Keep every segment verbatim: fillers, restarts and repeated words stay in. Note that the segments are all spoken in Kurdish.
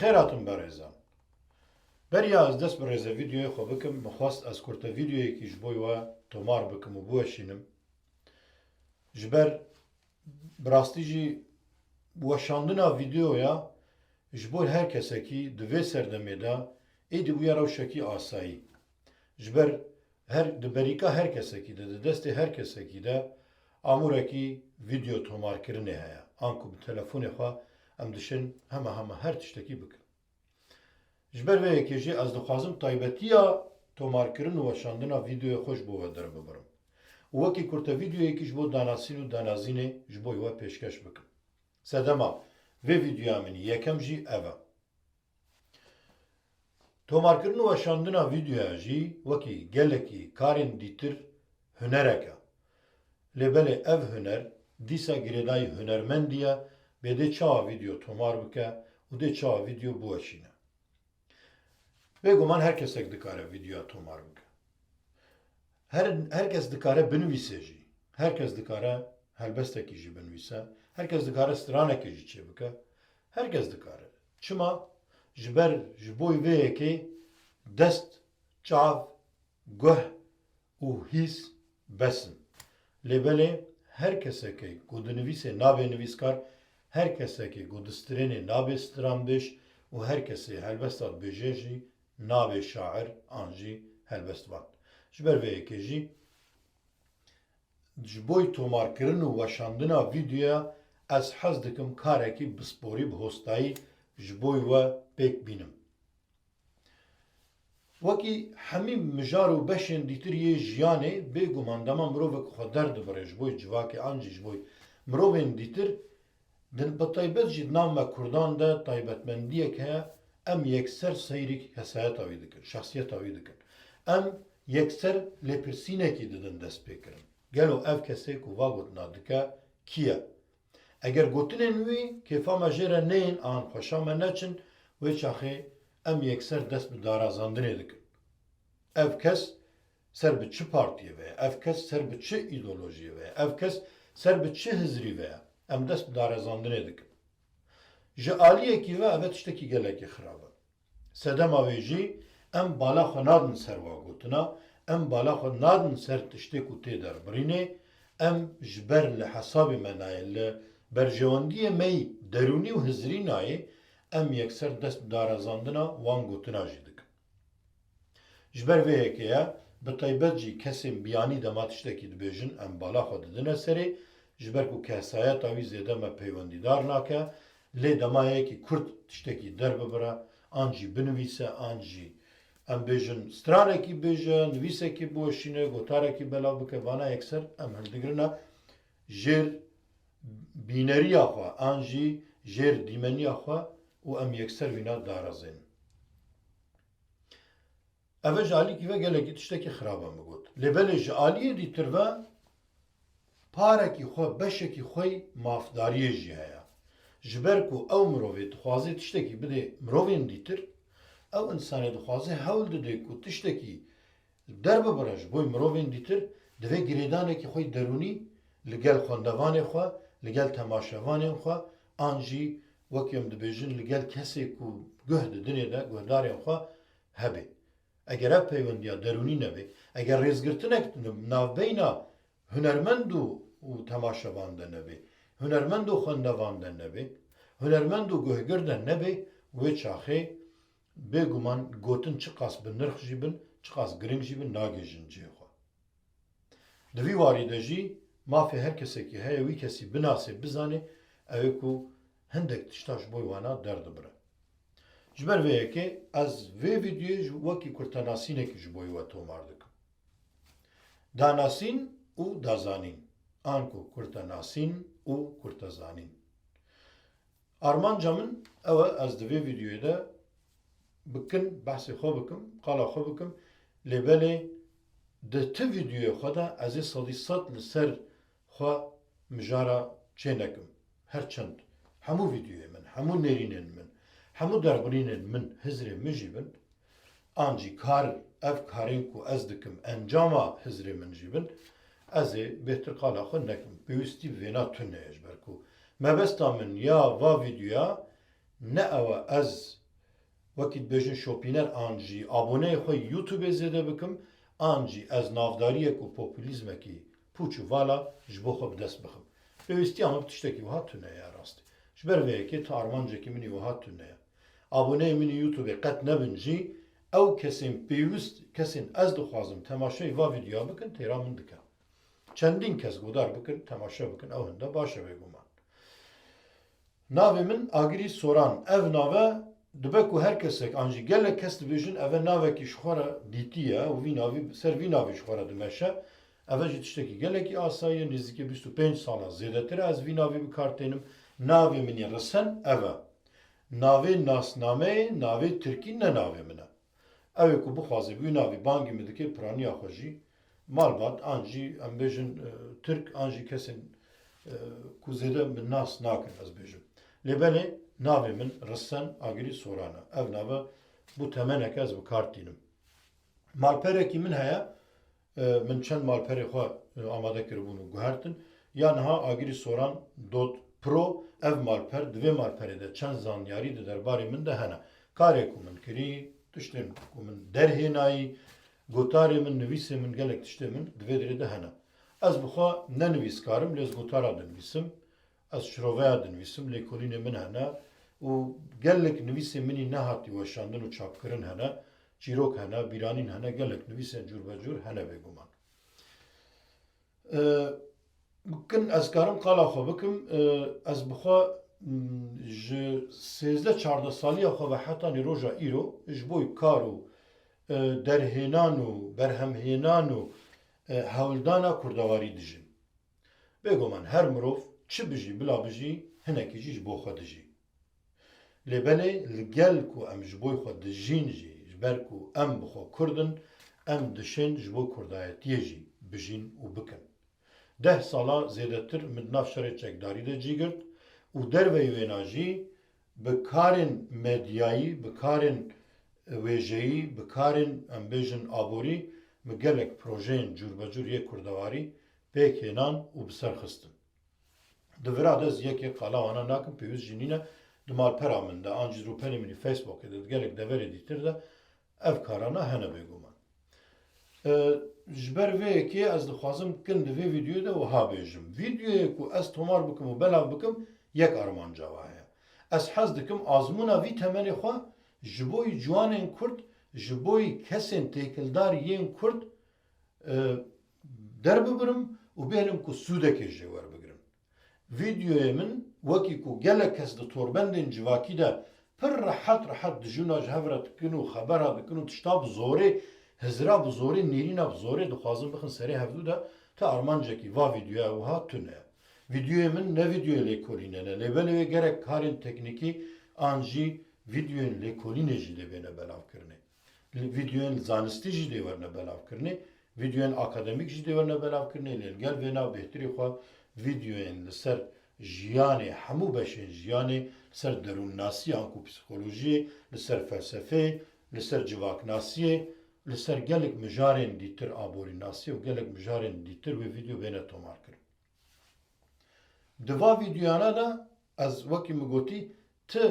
Xêr hatin berêzan. Beriya ez dest bi rêze vîdyoyê xwe bikim, min xwest ez kurte vîdyoyekî ji bo we tomar bikim û biweşînim. Ji ber bi rastî jî weşandina vîdyoya ji bo her kesekî di vê serdemê de êdî bûye rewşekî asayî. Ji ber her, di berîka her kesekî de, di destê her kesekî de amûrekî vîdyo tomarkirinê heye. Anku bi telefonê xwe em dişin hema hema her tiştekî bikin. Ji ber vê yekê jî ez dixwazim taybetiya tomarkirin û weşandina vîdyoyê xwe ji bo we derbibirim. Û wekî kurte vîdyoyekî ji bo danasîn û danazînê ji bo we pêşkeş bikim. Sedema vê vîdyoya min yekem jî ev e. Tomarkirin û weşandina vîdyoya jî wekî gelekî karên dîtir hunerek e. Lê belê ev huner dîsa girêdayî hunermendî ye, bê dê çawa vîdyo tomar bike û dê çawa vîdyo biweşîne. Bêguman her kesek dikare vîdyoya tomar bike. Her, her kes dikare binivîse jî. Her kes dikare helbestekî jî binivîse. Her kes dikare stranekê jî çêbike. Her kes dikare. Çima? Ji ber, ji bo vê yekê dest, çav, guh û hîs bes in. Lê belê her kesekê ku dinivîsê nabe nivîskar, her kesekê ku distirênê nabe stranbêj û her kesê helbesta dibêje jî nabe şair an jî helbestvan. Ji ber vê yekê jî ji bo tomarkirin û weşandina vîdyoya ez hez dikim karekî bi sporî, bi hostayî ji bo we pêk bînim. Wekî hemî mijar û beşên dîtir yê jiyanê, bêguman dema mirovek xwe derdibire ji bo civakê an jî ji bo mirovên dîtir, di, bi taybet jî di nav me Kurdan de taybetmendiyek heye, em yekser seyrî kesayeta wî dikin, şexsiyeta wî dikin. Em yekser lêpirsînekî didin destpêkirin. Gelo ev kesê ku va gotina dike kî ye? Eger gotinên wî kêfa me jê re neyên an xweşa me neçin, wê çaxê em yekser dest bi darazandinê dikin. Ev kes ser bi çi partiyê ve ye, ev kes ser bi çi îdeolojiyê ve ye, ev kes ser bi çi hizrî ve ye, em dest bi darazandinê dikin. Ji aliyekî ve ev tiştekî gelekî xirab e. Sedema wê jî em bala xwe nadin ser wa gotina, em bala xwe nadin ser tiştê ku tê derbirînê, em ji ber li hesabê me nayê, li berjewendiyê me yî derûnî û hizrî nayê, em yekser dest bi darazandina wan gotina jî dikin. Ji ber vê yekê ye, bi taybet jî kesên biyanî dema tiştekî dibêjin, em bala xwe didine serê, ji ber ku kesayeta wî zêde me peywendîdar nake, lê dema yekî kurt tiştekî derbibire, an jî binivîse, an jî em bêjin stranekî bêje, nivîsekî biweşîne, gotarekî belav bike, vana yekser em hildigrine jêr bîneriya xwe, an jî jêr dîmeniya xwe û em yekser wîna darazên. Ev e ji alîkî ve gelekî tiştekî xirab e min got. Lê belê ji aliyê dîtir ve parekî xwe, beşekî xwe yî mafdariyê jî heye. Ji ber ku ew mirovê dixwaze tiştekî bidê mirovên dîtir, ew însanê dixwaze hewl dide ku tiştekî derbibire ji bo mirovên dîtir, divê girêdanekî xwe yî derûnî li gel xwendevanê xwe, li gel temaşevanên xwe, an jî wekî em dibêjin li gel kesê ku guh didinê de, guhdarên xwe hebe. Eger ev peywendiya derûnî nebe, eger rêzgirtinek navbeyna hunermend û, û temaşevan de nebe, hunermend û xwendevan de nebe, hunermend û guhgir de nebe, wê çaxê bêguman gotin çiqas bi nirx jî bin, çiqas giring jî bin, nagihîjin cihê xwe. Di vî warî de jî mafê her kesekî heye wî kesî binase, bizane, ew ê ku hindek tişta ji bo wana derdibire. Ji ber vê yekê ez vê vîdyoyê ji wekî kurtenasînekî ji bo we tomar dikim. Danasîn û dazanîn, anku kurtenasîn û kurtezanîn. Armanca min ew e, ez di vê vîdyoyê de bikin, behsê xwe bikim, qala xwe bikim, lê belê di ti vîdyoyê xwe de ez ê sedî sed li ser xwe mijara çê nekim. Her çend hemû vîdyoyê min, hemû nêrînên min, hemû derbirînên min, hizrê min jî bin, an jî kar, ev karên ku ez dikim, encama hizrê min jî bin, ez ê bêhtir qala xwe nekim. Pêwîstî bi vêna tune ye, ji ber ku mebesta min ya va vîdyoya ne ew e ez wekî dibêjin şopîner an jî aboneyê xwe YouTubeê zêde bikim, an jî ez navdariyek û populîzmekî pûç û vala ji bo xwe bi dest bixim. Pêwîstiya min bi tiştekî wiha tune ye rastî. Ji ber vê yekê ti armancekî min î wiha tune ye. Aboneyê min î YouTubeê qet nebin jî, ew kesên pêwîst, kesên ez dixwazim temaşeyî va vîdyoya bikin, têra min dikin. Çendîn kes godar bikin, temaşe bikin, ew hinde baş e bêguman. Navê min Agirî Soran. Ev nave dibe ku her kesek an jî gelek kes dibêjin, ev e navekî ji xwe re dîtî ye û vî navî, ser vî navî ji xwe re dimeşe. Ev e jî tiştekî gelekî asayî ye. Nêzîkî bîst û pênc sala zêdetir e ez vî navî bi kar tênim. Navê min î risen ev e. Navê nasnameyê, navê tirkî ne navê min e. Ew ê ku bixwaze bi wî navî bangî min dike, piraniya xwe jî malbat an jî em bêjin, e, tirk an jî kesên, e, ku zêde min nas nakin ez bêjim. Lê belê navê min Risen Agirî Soran e. Ev nave bû temeneke ez bi kar tînim. Malperekî min heye, e, min çend malperê xwe, e, amade kiribûn û guhertin. Ya niha agirî soran dot pro, ev malper, di vê malperê de çend zanyarî di derbarê min de hene. Karê ku min kirî, tiştên ku min derhênayî, gotarê min, nivîsê min, gelek tiştê min di vê dirê de hene. Ez bi xwe ne nivîskar im, lê ez gotara dinivîsim. Ez şiroveya dinivîsim, lêkolînê min hene û gelek nivîsê min î nehatî weşandin û çapkirin hene, çîrok hene, bîranîn hene, gelek nivîsên cûrbecûr hene bêguman. E, kin ez karim qala xwe bikim, e, ez bi xwe, m, ji sêzdeh çardeh saliya xwe ve hetanî roja îro ji bo kar û, e, derhênan û berhemhênan û, e, hewldana kurdewarî dijîm. Bêguman her mirov çi bijî bila bijî hinekî jî ji bo xwe dijî. Lê belê li gel ku em ji bo xwe dijîn jî, ji ber ku em bi xwe kurd in, em dişên ji bo kurdayetiyê jî bijîn û bikin. Deh sala zêdetir min di nav şerê çekdarî de cî girt û derveyî wêna jî bi karên medyayî, bi karên wêjeyî, bi karên, em bêjin, aborî, min gelek projeyên cûrbecûr yê kurdewarî pêk hênan û bi ser xistin. Di vira de ez yekê qala wana nakim, pêwîst jî nîne, di malpera min de, an jî di rûpelê min î Facebookê de, di gelek deverê dîtir de ev karana hene bêguman. E, ji ber vê yekê ez dixwazim kin di vê vîdyoyê de wiha bêjim. Vîdyoyê ku ez tomar bikim û belav bikim, yek armanca wa heye. Ez hez dikim azmûna vî temenê xwe ji bo yî ciwanên Kurd, ji bo yî kesên têkildar yên Kurd, e, derbibirim û bêhnim ku sûdekê jê werbigrin. Vîdyoyê min, wekî ku gelek kes di torbendên civakî de pir rehet rehet dijûna ji hev re dikin û xebera dikin û tişta bi zorê, hizira bi zorê, nêrîna bi zorê dixwazin bixin serê hevdû de, ti armancekî va vîdyoya wiha tune ye. Vîdyoyê min ne vîdyoyê lêkolînê ne, lê belê wê gerek karên teknîkî an jî vîdyoyên lêkolînê jî dê bêne belavkirinê. Li vîdyoyên zanistî jî dê werine belavkirinê, vîdyoyên akademîk jî dê werine belavkirinê, lê li gel vêna bêhtirî xwe vîdyoyên li ser jiyanê, hemû beşên jiyanê, li ser derûnnasî anku psîkolojiyê, li ser felsefeyê, li ser civaknasiyê, li ser gelek mijarên dîtir aborînasiyê û gelek mijarên dîtir wê vîdyo bêne tomarkirin. Di va vîdyoyana de ez wekî min gotî, ti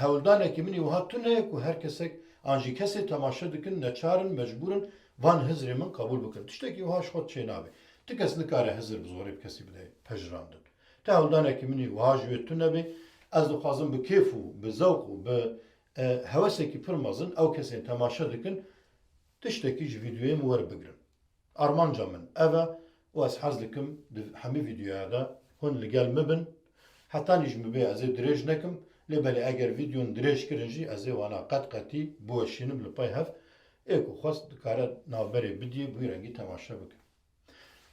hewldanekî min î wiha tune ye ku her kesek an jî kesê temaşe dikin, neçar in, mecbûr in van hizrê min qebûl bikin. Tiştekî wiha ji xwe çê nabe. Ti kes nikare hizir bi zorê bi kesî bide pejirandin. Ti hewldanekî min î wiha ji wê tune be. Ez dixwazim bi kêf û bi zewq û bi, e, hewesekî pir mezin ew kesên temaşe dikin tiştekî ji vîdyoyê min werbigrin. Armanca min ev e û ez hez dikim di hemî vîdyoya de hûn li gel min bin. Hetanî ji min bê ez ê dirêj nekim, lê belê eger vîdyon dirêj kirin jî ez ê wana qet qetî biweşînim li pey hev. Ê ku xwest dikare navberê bidiyê, bi wî rengî temaşe bike.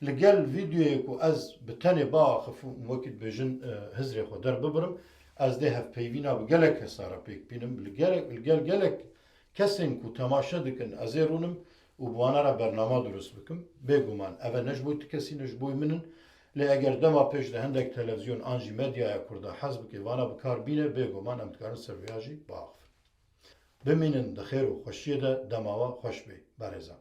Li gel vîdyoyê ku ez bi tenê biaxifim, wekî dibêjin, e, hizrê xwe derbibirim, ez dê hevpeyvîna bi gelek kesa re pêk bînim. Li gelek, li gel gelek kesên ku temaşe dikin, ez ê rûnim û bi wana re bernama durust bikim. Bêguman ev e ne ji bo ti kesî ne ji bo min in. Lê eger dema pêş de hindek televizyon an jî medyaya Kurda hez bike vana bi kar bîne, bêguman em dikarin ser vêya jî biaxifin. Bimînin di xêr û xweşiyê de, dema we xweş be, berêzan.